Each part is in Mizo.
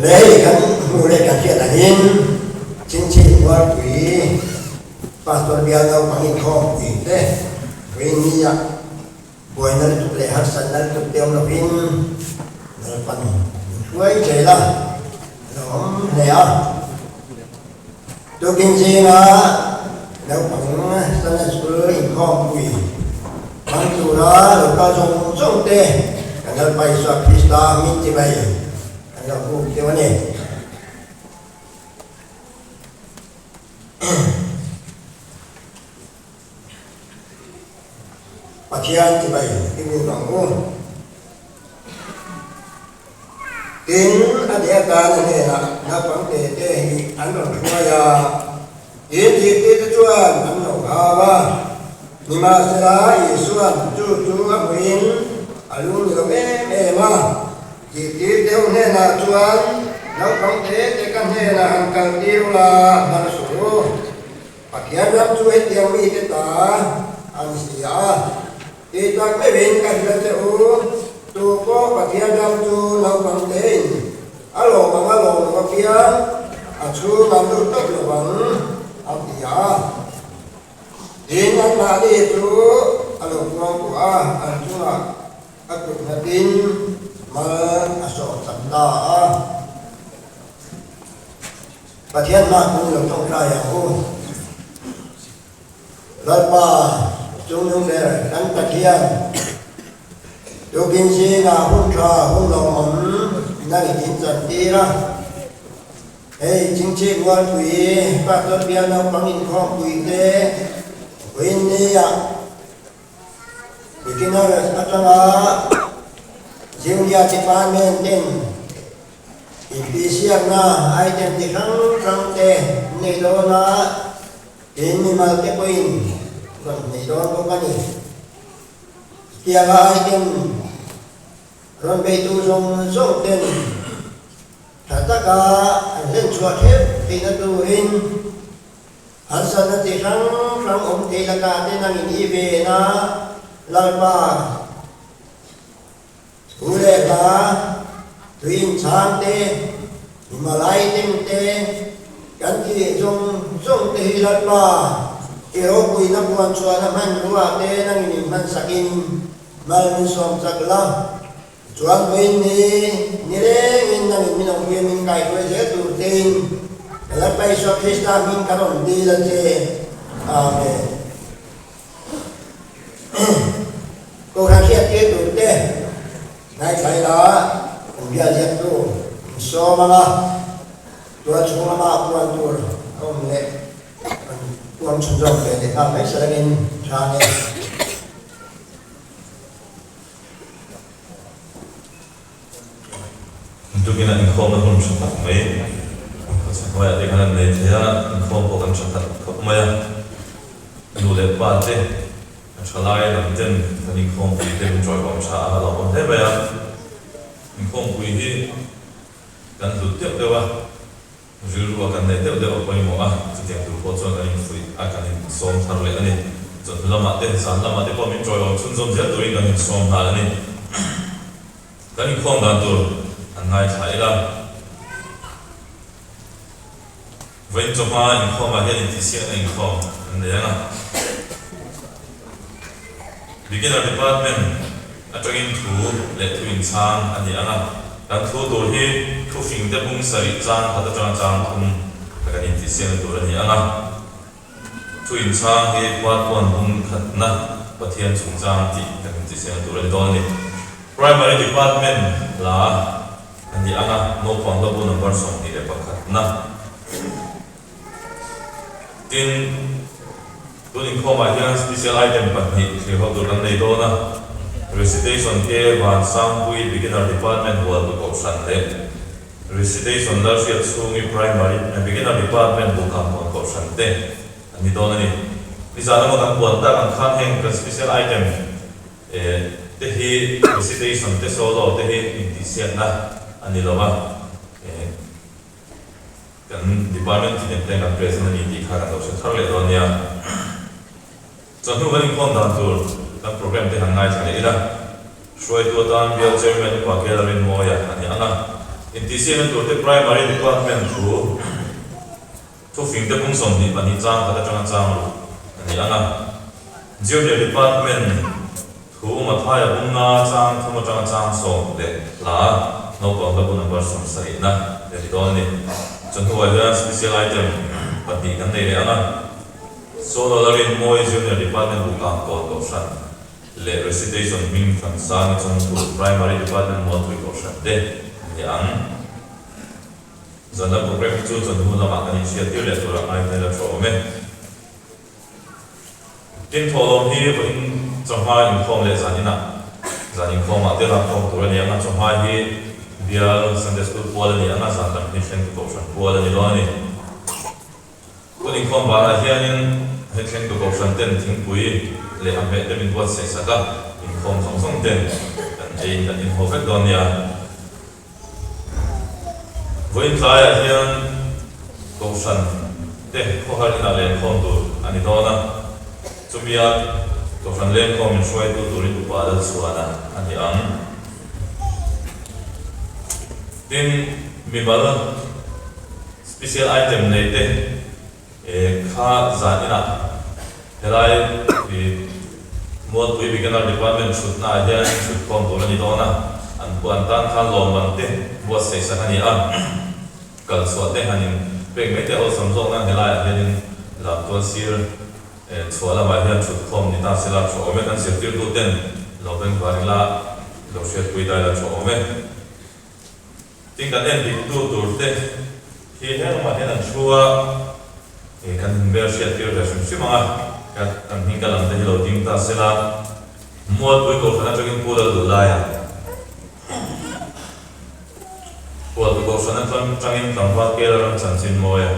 Lei kan hmuh leh kan hriat angin Chingchhip Mualpui Pastor bial naupang inkhawmpui te vawiin nia buaina lutuk leh harsatna lutuk te awm lovin Lalpan min hruai zel a, a lo awm hle a. Tukin zinga naupang Sunday School inkhawmpui hmang tura lo kal zawng zawng te kan Lalpa Isua Krista min ti mai kan lo buk deuh a ni. Pathian ti mai i buk ang u. Tin, a deh atan a hnenah naupang te te hi an rawn hruai a, tin zirtirte chuan an lo hau a. Nimahsela, Isua'n chu chu a hmuhin a lung ni lo em em a. Zirtirte ho hnenah chuan, Naupang te te ka hnenah han kaltir ula, hnar suh u. Pathian ram chu hetiang mite ta a ni si a. Tih tak meuhin ka hria che u, tu pawh Pathian ram chu naupang tein a lawm ang a lawm lo apiang a chhung an lut tawp lo vang, a ti a. Tin, anmahni chu a lo puang kuah a, an chungah a kut nghatin mal a sawh chak ta a. Pathian hma kung lo tawngtai ang u. Lalpa chungnung ber kan Pathian, tukin zingah hun tha hun lawmawm nang i din chan tir a. Hei Chingchhip Mualpui Pastor Bial naupang inkhawmpui te vawiin niah Beginners atanga Junior Department ten Inpisiakna item chi hrang hrang te nei dawn a, tin mimal te pawhin rawn nei dawn bawk a ni. Chutianga item rawn beitu zawng zawng ten tha taka an hlen chhuah theuh theihna turin harsatna chi hrang hrang awm thei lakah te nangin i ven a, Lalpa. Thu leh hla, tui inchhang te, Himalai tem te, kan tih zawng zawng te hi Lalpa i ropuina puan chhuahna hmanrua te nangin in hmansakin mal min sawm chak la. Chuan vawiin ni ni rengin nangin min awm hian min kaihruai zel tur tein ka Lalpa Isua Krista hming ka rawn dil a che. Amen. Kohhran hriat tir tur te ngaithla ila kan bial ziak tu in sawm ang a, tual chhung lama puan tur a awm leh kan puang chhunzawm ve leh nghal mai salangin tha nge. Tukin a inkhawmna hun tha tak mai khawchhak hnuaiah te khan an nei thei a, inkhawm pawh kan tha khat khawp mai a. Nu leh pa te, a tha lai lam ten kan inkhawmpui te min ṭawihawm tha a lo awm hle mai a. Inkhawmpui hi kan hlut deuh deuh a, rilru a kan neih deuh deuh a pawimawh a, chutiang tur pawh chuan kan infuih a, kan insawm thar leh a ni. Chawhnu lamah te, zan lamah te pawh min ṭawihawm chhunzawm zel turin kan insawm nghal a ni. Kan inkhawm dan tur an ngaithla ila. Vawiin chawhma inkhawmah hian intihsiakna inkhawm an nei ang a. Beginner Department atangin thu leh thu inchhang a ni ang a. Kan thu tur hi thufing te bung sarih chang khat atanga chang thum a kan intihsiakna tur a ni ang a. Thu inchhang hi part one bung khatna Pathian chungchang tih kan intihsiakna tur a ni dawn a ni. Primary Department hla a ni ang a, naupang hla bu number 21 na. Tin, tun inkhawmah hian special item pahnih thlir ho tur kan nei dawn a, Recitation K Van Sangpui Beginner Department Hualtu Kohhran leh Recitation Lalhriat Chhungi Primary Beginner Department Buhkam Kohhran te an ni dawn a ni. Nizan lama kan puan tak ang khan heng kan special item te hi recitation te solo te hi intihsiakna a ni lo a, kan department chi nen te kan present a ni tih kha kan lo hre thar leh dawn nia. Chawhnu kan inkhawm dan tur kan program te han ngaithla leh ila, hruaitu atan Bial Chairman Upa Kela Rinmawia a ni ang a. Intihsiakna turte Primary Department thu thufingte pung 22 chang khat atanga chang luh a ni ang a. Junior Department thu Mathaia bunga chang thum atanga chang sawm leh hla naupang hla bu number 70 na a ni dawn a ni. Chawhnuah hian Special Item pahnih kan nei leh ang a. Solo Larinmawi Junior Department Bukang Kawn Kohhran leh Recitation hming Thansang i chungtu Primary Department Mualpui Kohhran te an ni ang. Zan lam programme hi chu chawhnu lamah kan inhriattir leh tur a ngai hmel a tha awm e. Tin thawhlawm hi vawiin chawhma inkhawm leh zan inah zan inkhawmah te lakkhawm tur a ni ang a, chawhma hi bial Sunday School pual a ni ang a, zan lam hi thlengtu Kohhran pual a ni dawn a ni. Tun inkhawm banah hianin he thlengtu Kohhran ten thingpui leh a hmeh te min buatsaih sak a, inkhawm zawng zawng ten kan eiin kan inhaw vek dawn nia. Vawiin tlaiah hian Kohhran te khawhar inah lenkhawm tur a ni dawn a, chumia Kohhran lenkhawm min hruaitu turin Upa Lalchhuana a ni ang. Tin, mimal Special item nei te kha zan inah helai Mualpui Beginner Department chhutna ah hian chhutkhawm tur a ni dawn a, an pu an tan khan lawmman te buatsaih sak a ni a, kal chhuah te han in pek mai te awlsam zawk nan helai ah hianin lamtual sir chhuah lamah hian chhutkhawm ni ta sela tha awm e, kan zirtirtu ten lo bengvar ila lo hriatpui ta ila tha awm e. Tin kan en dik tu tur te hi heng lamah hian an thu a, ih kan hmel hriat tir ve hrim hrim ang a, kan kan hming ka lam te hi lo ding ta sela, Mualpui Kohhran atangin Pu Lal duh laia Hualtu Kohhran atangin Tlangval Kela ram chanchin mawi a,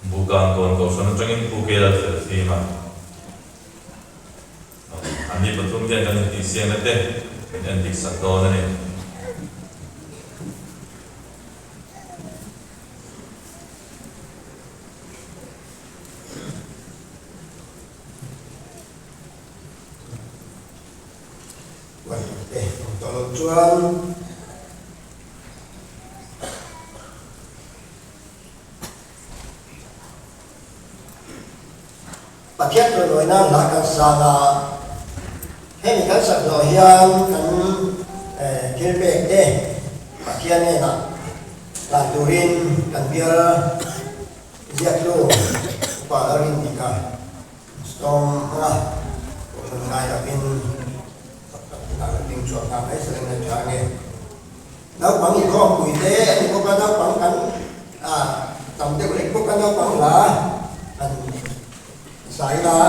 Buhkang Kawn Kohhran atangin Pu Kela fel fim a. Anni pathum hian kan intihsiakna te min en dik sak dawn a ni. Uainte awm tawh loh chuan. Pathian chawimawi nan hla kan sang a, hemi kan sak zawh hian kan thil pek te Pathian hnenah tlan turin kan bial ziaktu Upa Lalrindika sawm hmang a, Kohhran ngai lovin tak tak inah lo ding chhuak nghal mai se eng a tha nge. Naupang inkhawmpui te a ni bawk a, naupang kan tam deuh lek bawk a, naupang hla an zai la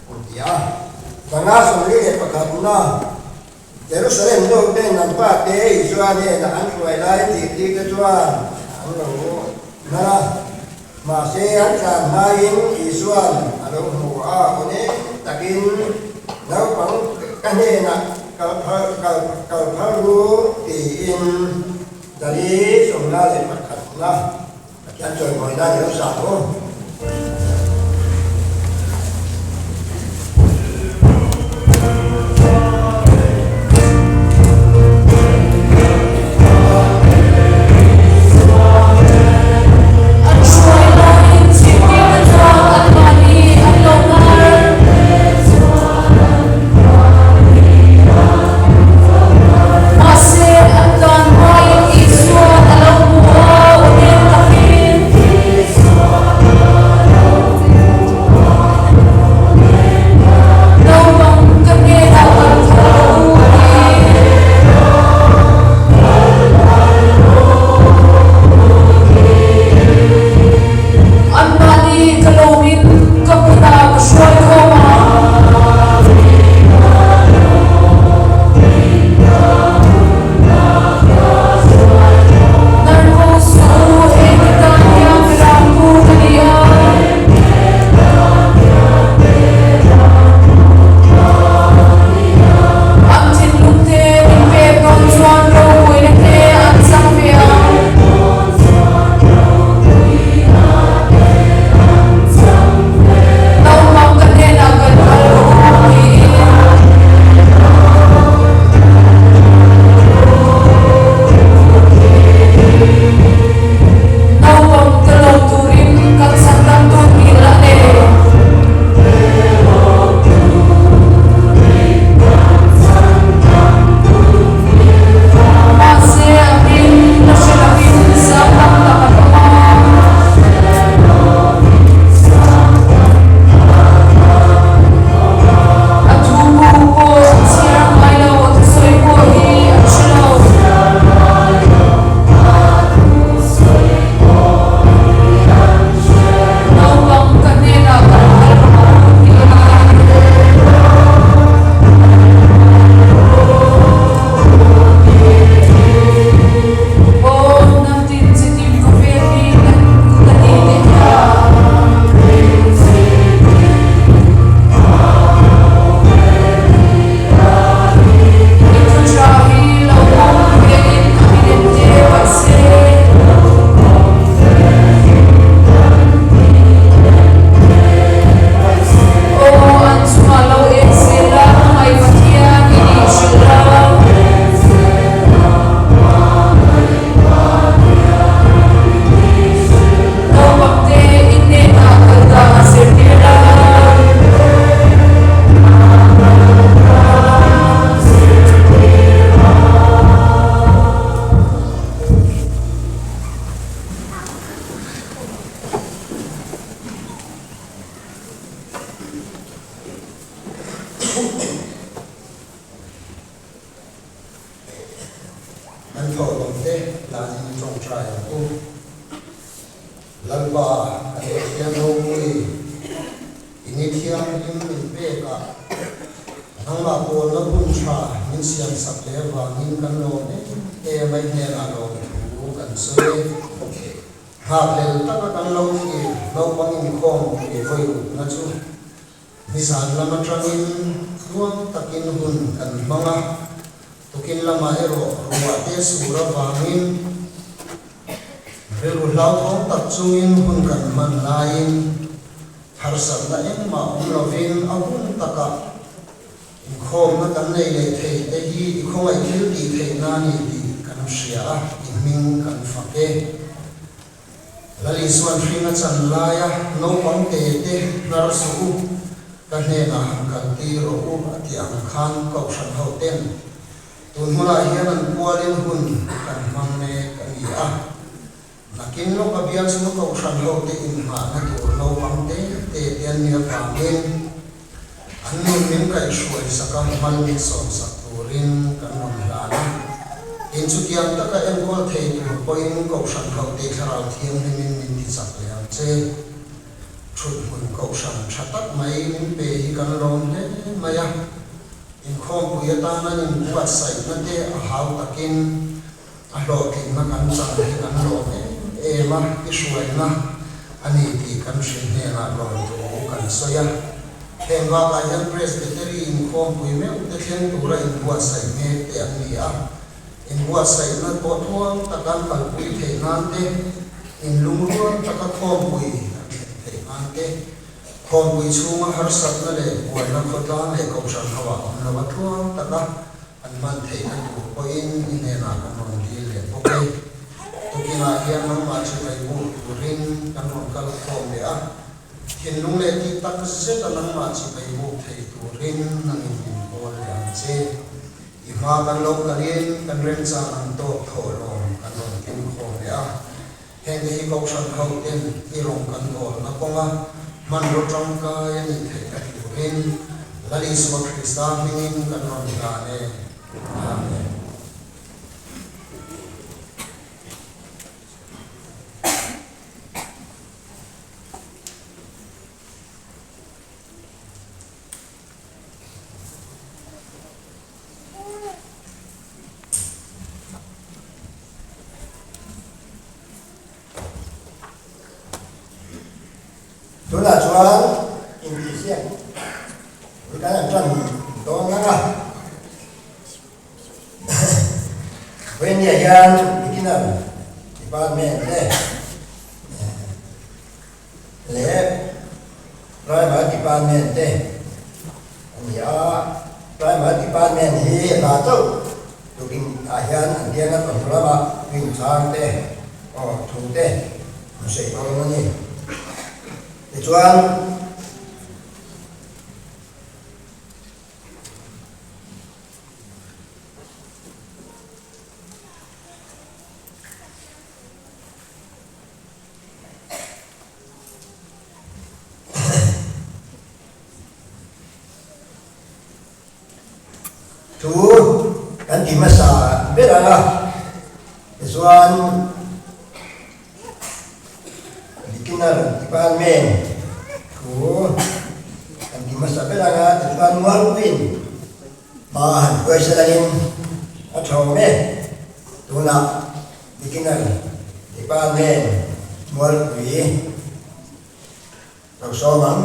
an ti a. Zanga 41na Jerusalem nu ten an pa te Isua hnenah an hruai lai zirtir te chuan an lo hnar a, mahse an tlan hmain Isua'n a lo hmu a, awnem takin naupang ka hnenah Kal phal kal kal phal ru tiin Dali 51na Pathian chawimawina ni lo sa ang u. An hruai laiin zirtirna chuan anmahni an lo ngar. Mahse, an tlan hmain Isua a lo hmu a, u hmel takin. te hlanin ṭawngṭai ang u. Lalpa, kan Pathian ropui, i ni thianghlim min pekah nangmah pawlna hun ṭha min siamsak leh avangin kan lawm em em a, i hnenah lawmthu kan sawi e. Nghakhlel taka kan lo thlir naupang inkhawm pui vawi rukna chu nizan lam atangin tluang takin hun kan hmang a, tukin lamah erawh ruah te sur avangin rilru hlauthawng tak chungin hun kan hman laiin harsatna engmah awm lovin a hun takah Inkhawmna kan nei leh thei te hi i khawngaih thil tih theihna a ni tih kan hria a, i hming kan fak e. Lal Isuan hring a chan laia naupang te te hnar suh u, ka hnenah han kal tir rawh u a tih ang khan Kohhran ho ten tun hunah hian an pualin hun kan hmang mek a ni a. Nakin lawka bial chu Kohhran hote inhmahna tur naupang te te te an nih avangin an nun min kaihhruai sak a, hman min sawmsak turin kan rawn hlan a. Tin, chutiang taka enkawl thei tur pawhin Kohhran hote Thlarau Thianghlimin min ti chak leh ang che. Thuthmun Kohhran tha tak mai min pe hi kan lawm hle mai a. Inkhawmpui atana inbuatsaihna te a hau takin, A hlawhtlinna kan chan hi kan lawm em em a, i hruaina a ni tih kan hrilh hnenah lawmthu kan sawi a. Heng bakah hian Presbytery inkhawmpui meuh te thleng tura inbuatsaih mek te an ni a, inbuatsaihna pawh tluang taka an kalpui theih nan te, inlungrual taka khawmpui an thlen theih nan te, khawmpui chhunga harsatna leh buaina khawtlang leh kohhran ho ah awm lo a tluang taka An hman theihna tur pawhin i hnenah kan rawn dil leh bawk e. Tukinah hian nangmah chu ngaihbuk turin kan rawn kal khawm leh a, thinlung leh tih tak zeta nangmah chu ngaihbuk thei turin nangin min pawl leh ang che. I hma kan lo kalin kan remchang ang tawk thawhlawm kan rawn ken khawm leh a. Hengte hi Kohhran hoten i rawn kan bawlna kawnga hmanraw tangkai a nih theihna turin Lal Isua Krista hmingin kan rawn hlan e. Amen. Tunah chuan intihsiak hi kan han tan dawn ang a. Vawinia hian beginner department te leh Primer Department te a ni a, Primer Department hi hla chauh tukin ah hian an biang a chawhnu lamah rinchang te aw thu te an sawi dawn a ni. Tichuan. Thu kan ti hmasa ber ang a, tichuan beginner department thu kan ti hmasa ber ang a, tichuan mualpuiin hma han hruai selangin a tha awm e, tunah Beginner Department Mualpui lo sawm ang.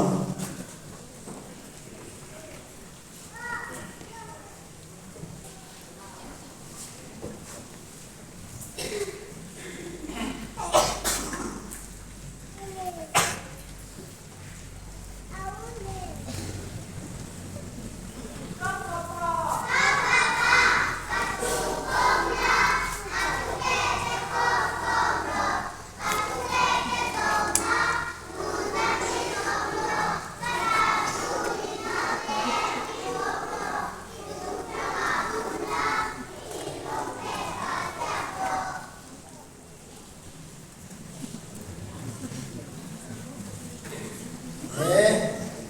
He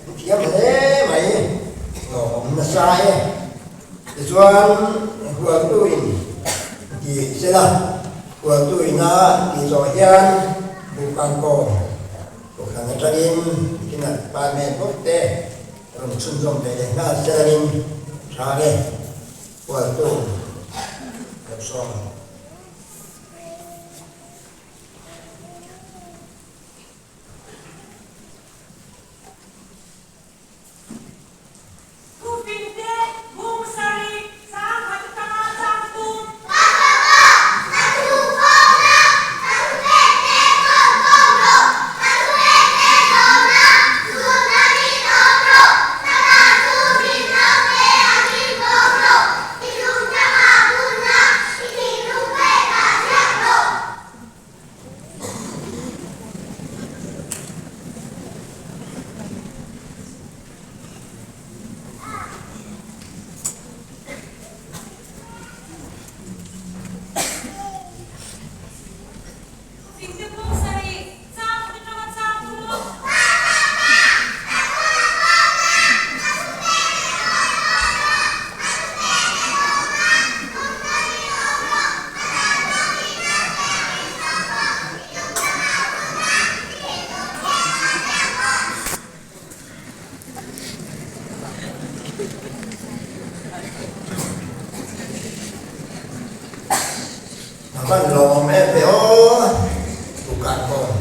an thiam hle mai lawm nasa e. Tichuan hualtu in ti sela. Kualtu ina tih zawh hian Buhkang kawng Kohhran atangin Kinat Department bawk te rawn chhunzawm ve leh nghal selangin tha nge Kualtu Lepsawm. Thupinte bung sarih chang khat atanga chang tum. Thupinte bung sarih chang khat atanga chang thum. A van lawm em ve aw, Bukah pawh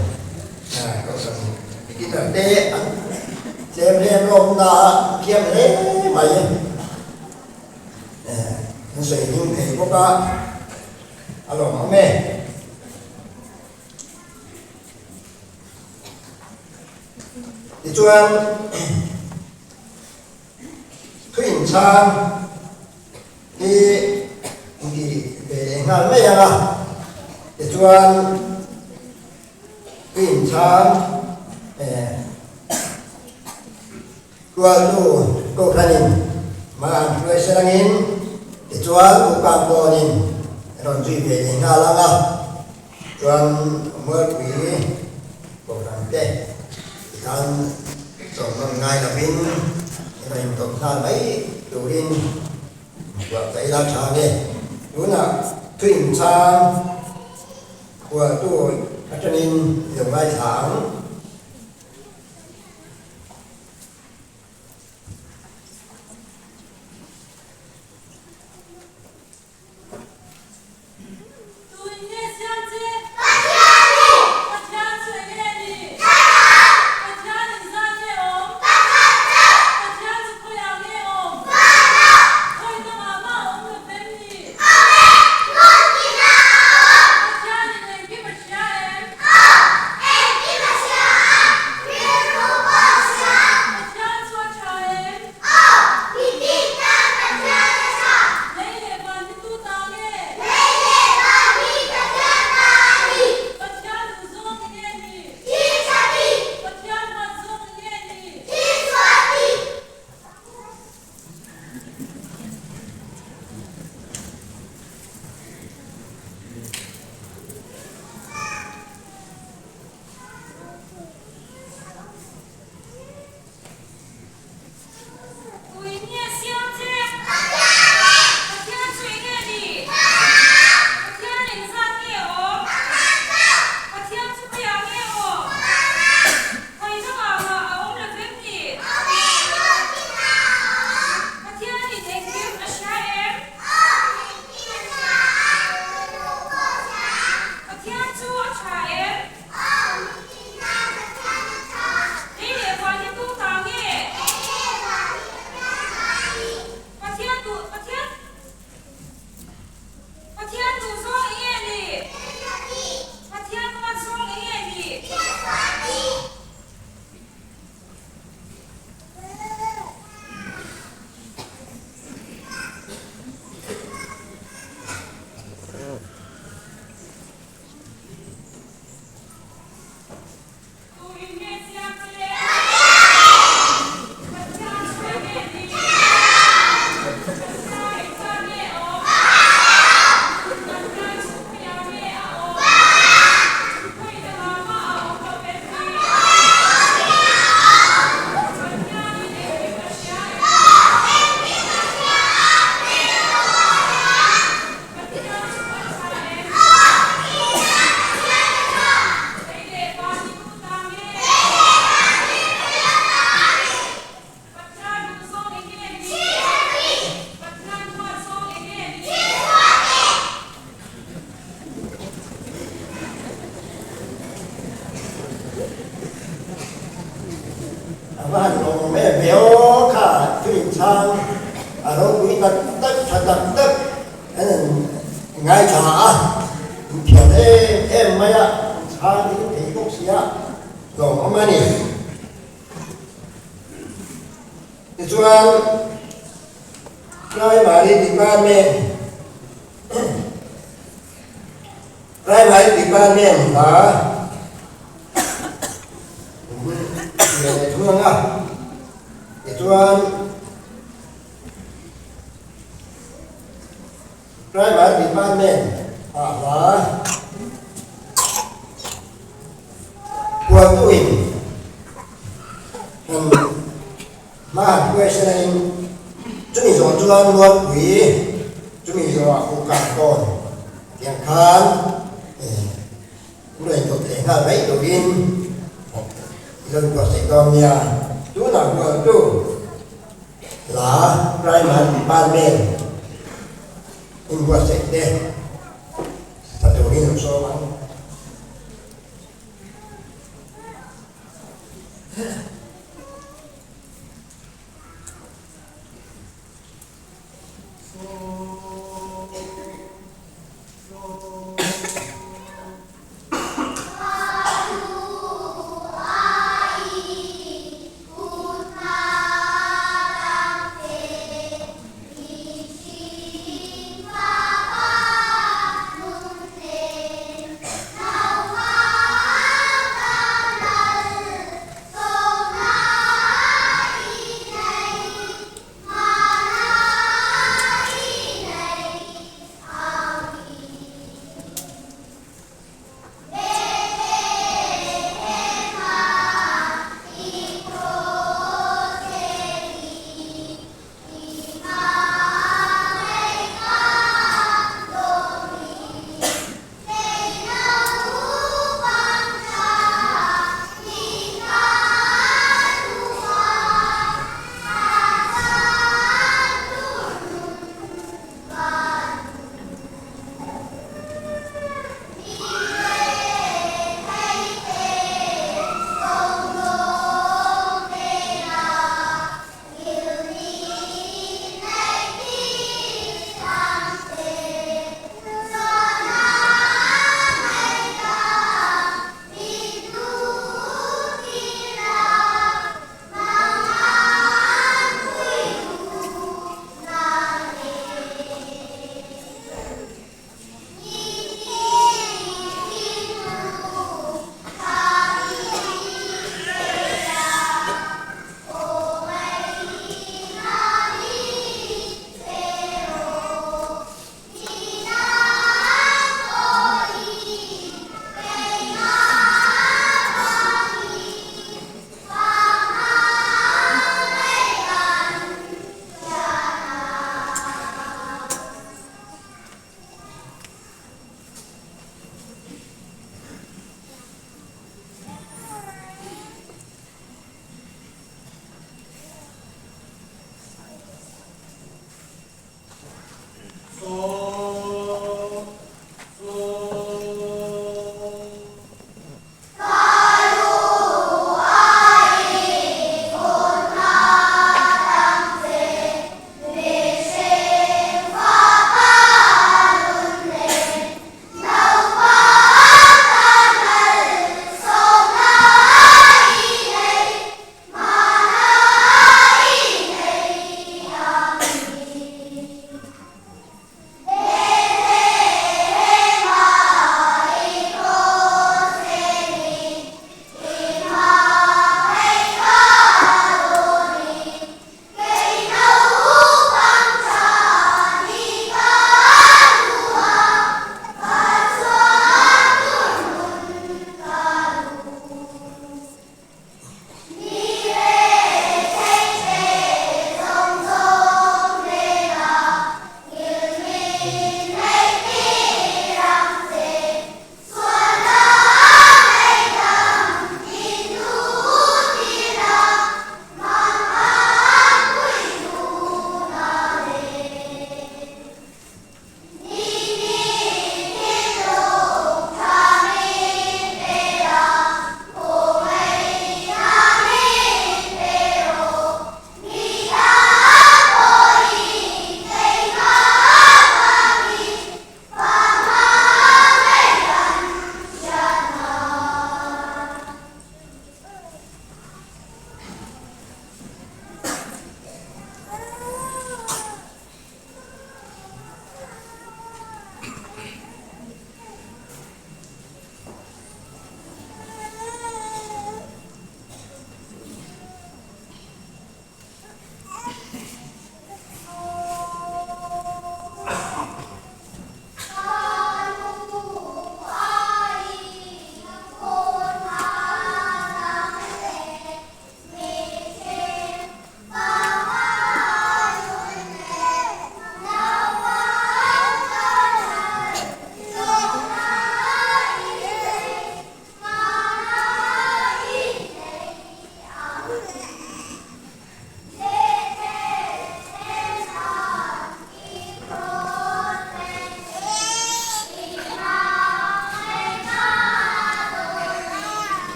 Kohhran beginner te an tlem rem lawmna a thiam hle mai. An sawi hlim thei bawk a, a lawmawm e. Tichuan, thu inchhang hi inti ve leh nghal mai ang a, tichuan thu inchhang Tualnu Kohhranin hma an hruai serangin tichuan Ukang pawnin rawn zui ve leh nghal ang a, chuan Mualpui Kohhran te tikhan sawmnawn ngai lovin rawn intawp nghal mai turin buatsaih ila tha nge. Tunah thu inchhang hualtu atangin i lo ngaithla ang. Tun nge siam che? Pathian! Pathian chu eng nge ni? Thlarau! Pathian inzat nge awm? Pakhat chauh! Pathian chu khawiah nge awm? Vanah! Khawi dangah mah awm lo vem ni? Awm e! Hmun tinah a awm! Pathianin engkim a hria em? Aw! Engkim a hria! A va han lawm em ve aw kha thu inchhang a ropui tak tak tha tak tak an han ngaithla a, in thiam em em mai a, inchhang ding thei bawk si a, lawmawm a ni. Tichuan Primary Department Primary Department hla Lian leh thung ang a, tichuan Primary Department ah hla Puantuin han hma han hruai selain chumi zawh chuan Mualpui chumi zawhah Kukah tawn tiang khan Lo indawt leh nghal mai turin i lo inbuatsaih dawn nia. Tunah hualtu hla Primary Department inbuatsaih te sa turin an sawm ang.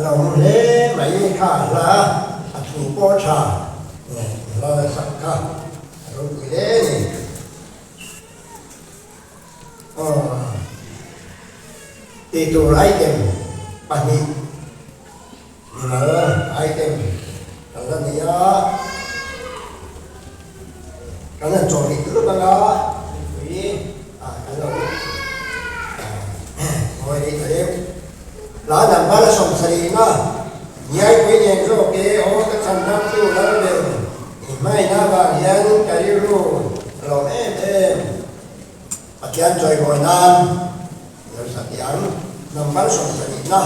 lawm hle mai kha hla a thu pawh tha hla sak kha a ropui hle a ni. Aw tih tur item pahnih mimal item kan la nei a, kan han chawh rih lut anga mipui ah kan lo ngawi rih ta deuh. Hla number 70 na Ngiaipui nen zawk e aw ka chhan dam chu lal ber i hmaina vang hian ka rilru a lawm em em. Pathian chawimawi nan lo sa tih ang number 70 na.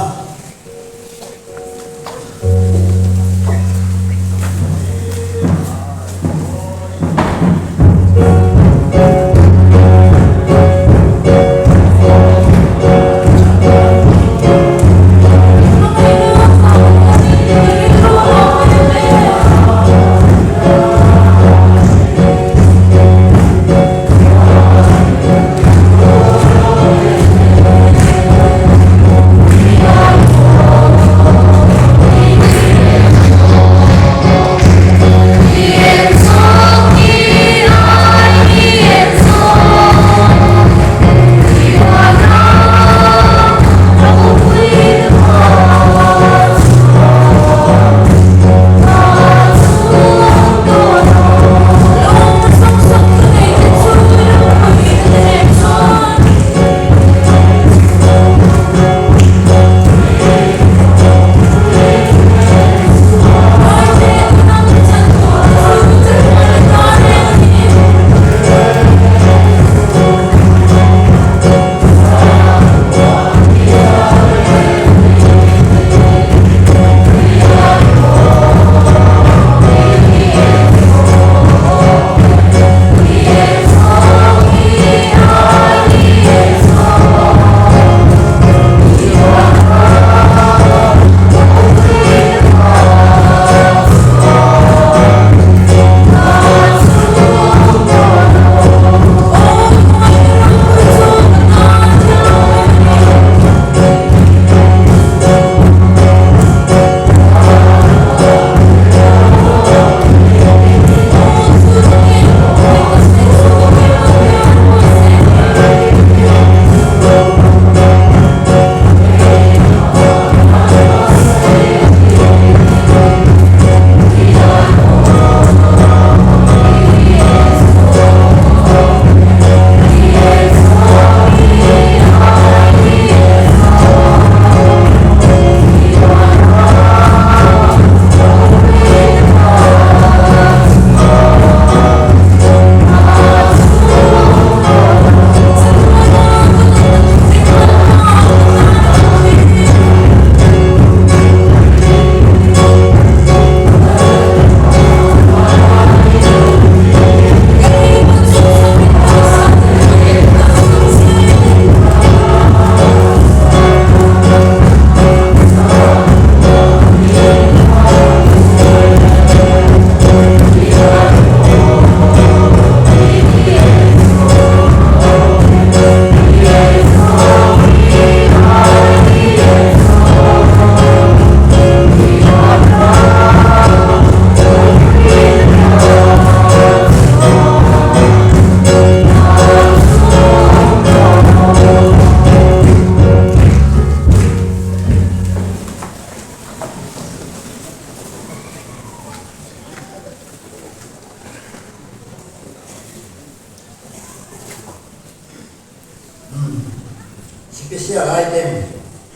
Special item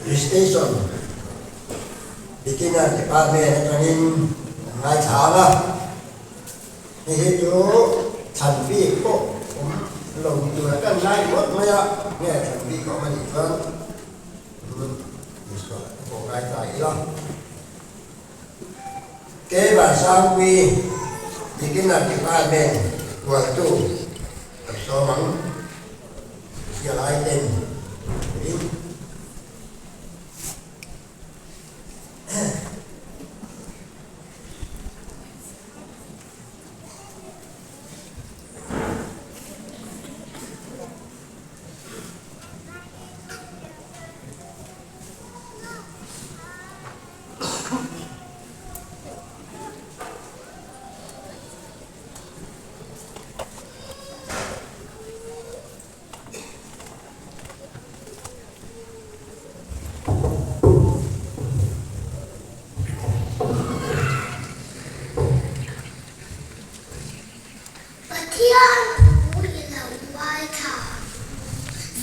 registration beginner department atangin an ngaithla ang a, hei hi chu chhan bik pawh awm lo ni tura kan ngai ngawt mai a, nge chhan bik a awm a nih chuan pawh ngaithla ila. Keimah Sangpui Beginner Department tualtu kan sawm ang special item in.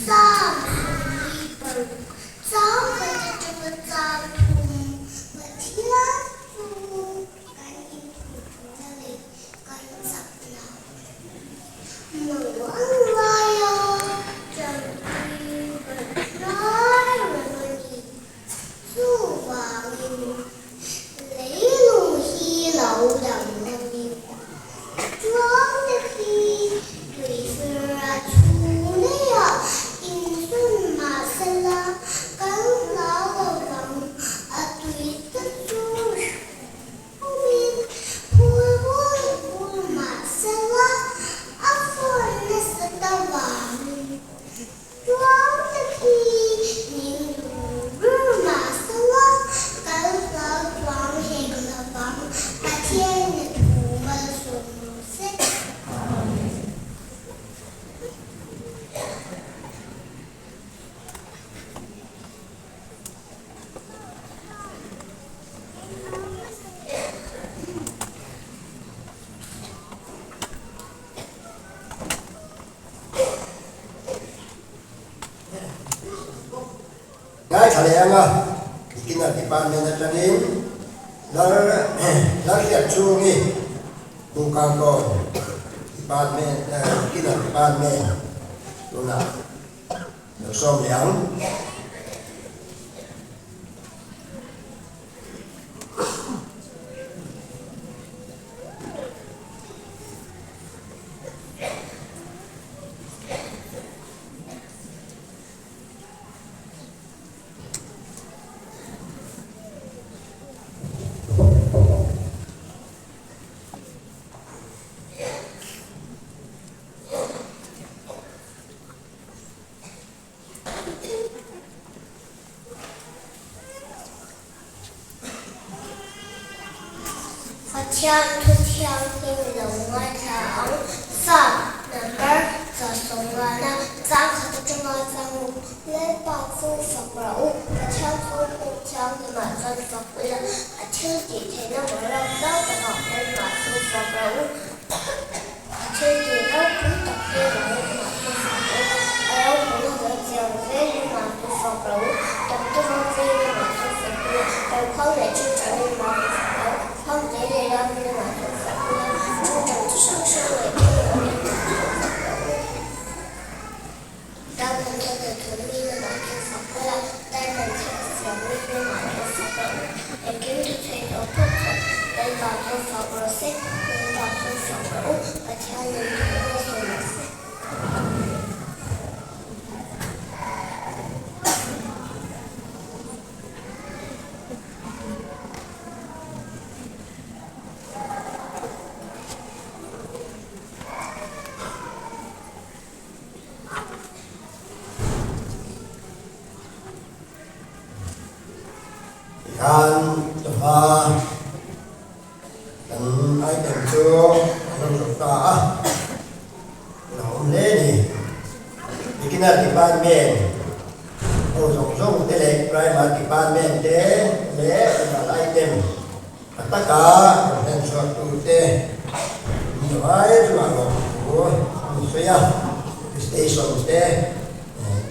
Psalm 26 Chang khat atanga chang thum Pathian chu kan inhmuhna leh kan chakna Mangang laia tanpui kan hnai reng a ni. Chuvangin leilung hi lo danglamin tluang te khi tuifira chhung daihah inzun mahsela kan hlau lo vang, a tui te chu hrumin phul bul bul mahsela a fawn nasa ta vangin. Tluang te khi min duh ber mahsela kal hlau tluang hek lovang Pathian na thu malsawm rawh se. Ngaithla leh anga Beginner Department atangin Lal Lalhriat chhungi Bukangkawn Department Beginner Department tunah lo sawm leh ang. Pathian thu thianghlim lo ngaithla ang. Psalm number 150 chang khat atanga chang u. Lalpa chu fak rawh u, Pathian chu hmun thianghlimah chuan fak ula, a thil tih theihna boruak zau takah keimah chu fak rawh u. A thil tih ropui tak hi rawng mah chu fak ula, a ropuina lo chiang zelin mah chu fak rawh u, tawkte ropuina mah chu fak ula, perhkhuang leh ṭingṭangin mah chu fak rawh u, khuangte leh ramina mah chu fak ula, ṭingṭang chi hrang hrang leh thil awmin mah chu fak rawh u. Diamond thil leh thawmina mah chu fak ula, diamond thil siamina mah chu fak rawh u. Engkim thu chhui tawh phawt chuan Lalpa chu fak rawh se, Lalpa chu fak rawh u, Pathianin thu a sawi rawh se. Tikhan chawhma kan item chu an rawn zawh ta a, a awm hle a ni. Beginner department ho zawng zawng te leh primer department te leh general item a taka rawn hlen chhuak tute min zawhai chungah lawmthu an sawi a, station te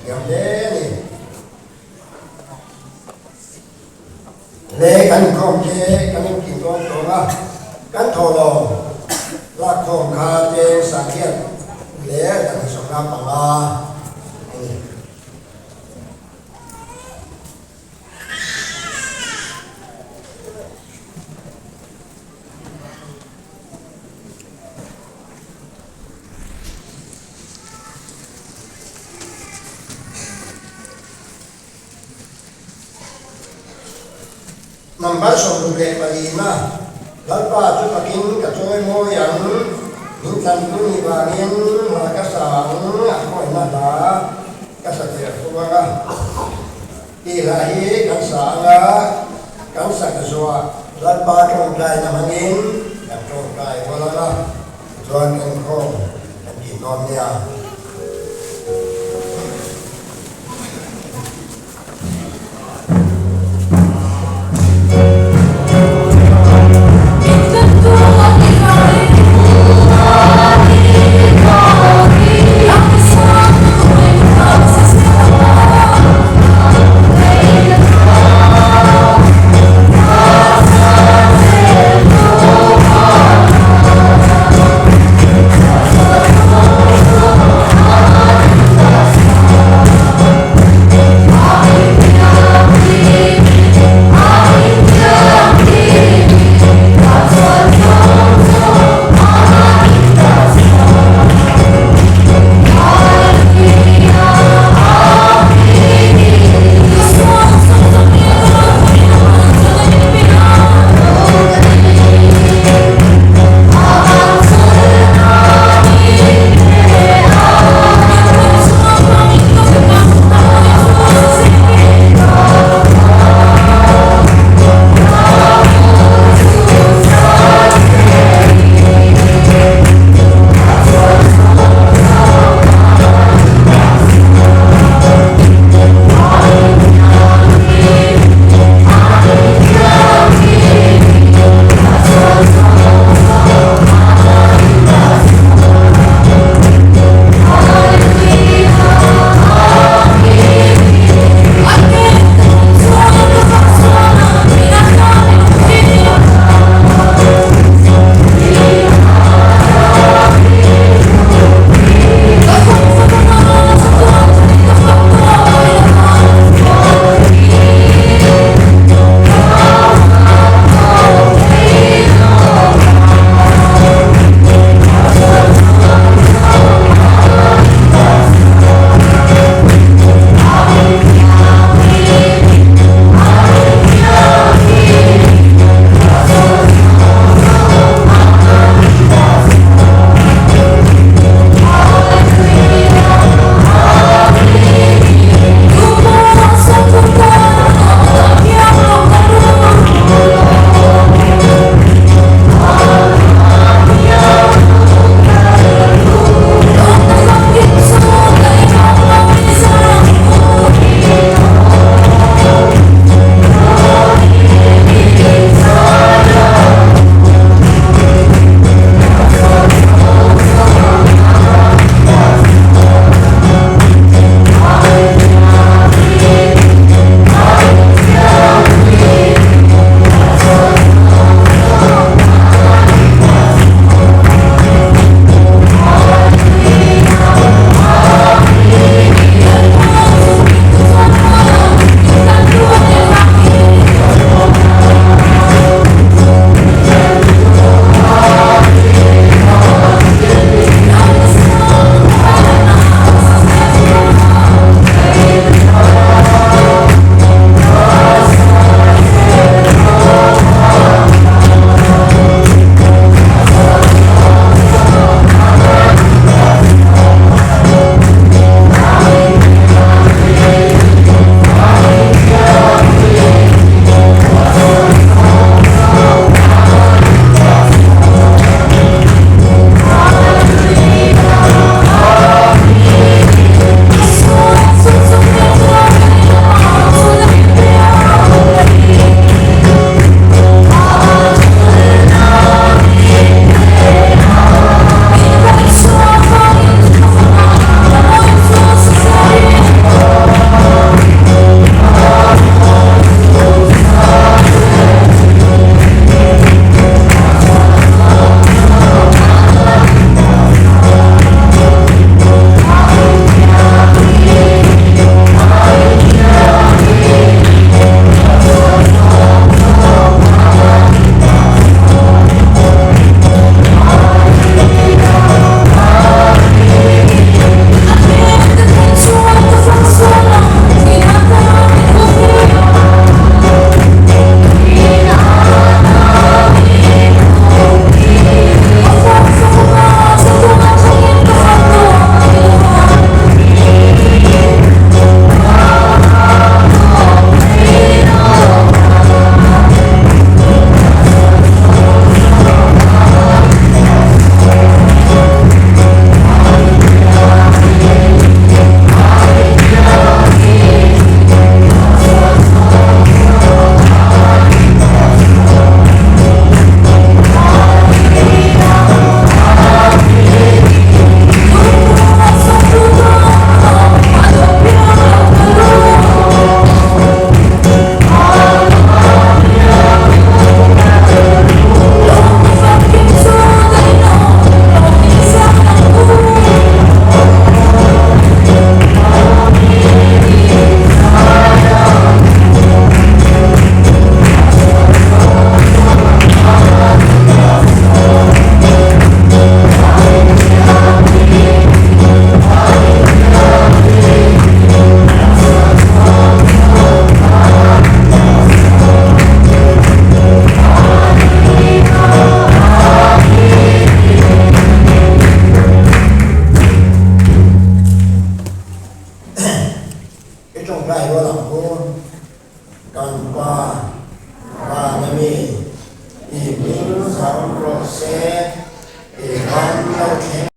thiam hle a ni. Le kan inkhawm te kan intin dawn tawng a, kan thawhlawm lakkhawm kha cheng sanghiat leh 175 a ni. Number 64 na Lalpa chu takin ka chawi mawi ang, min tlantu nih vangin hla ka sa ang a khawihna hla ka sa tir fo ang a. Tih hla hi kan sa ang a, kan sak zuah Lalpa tawngtaina hmangin kan tawngtai rual ang a, tichuan kan khawm kan tih dawn nia.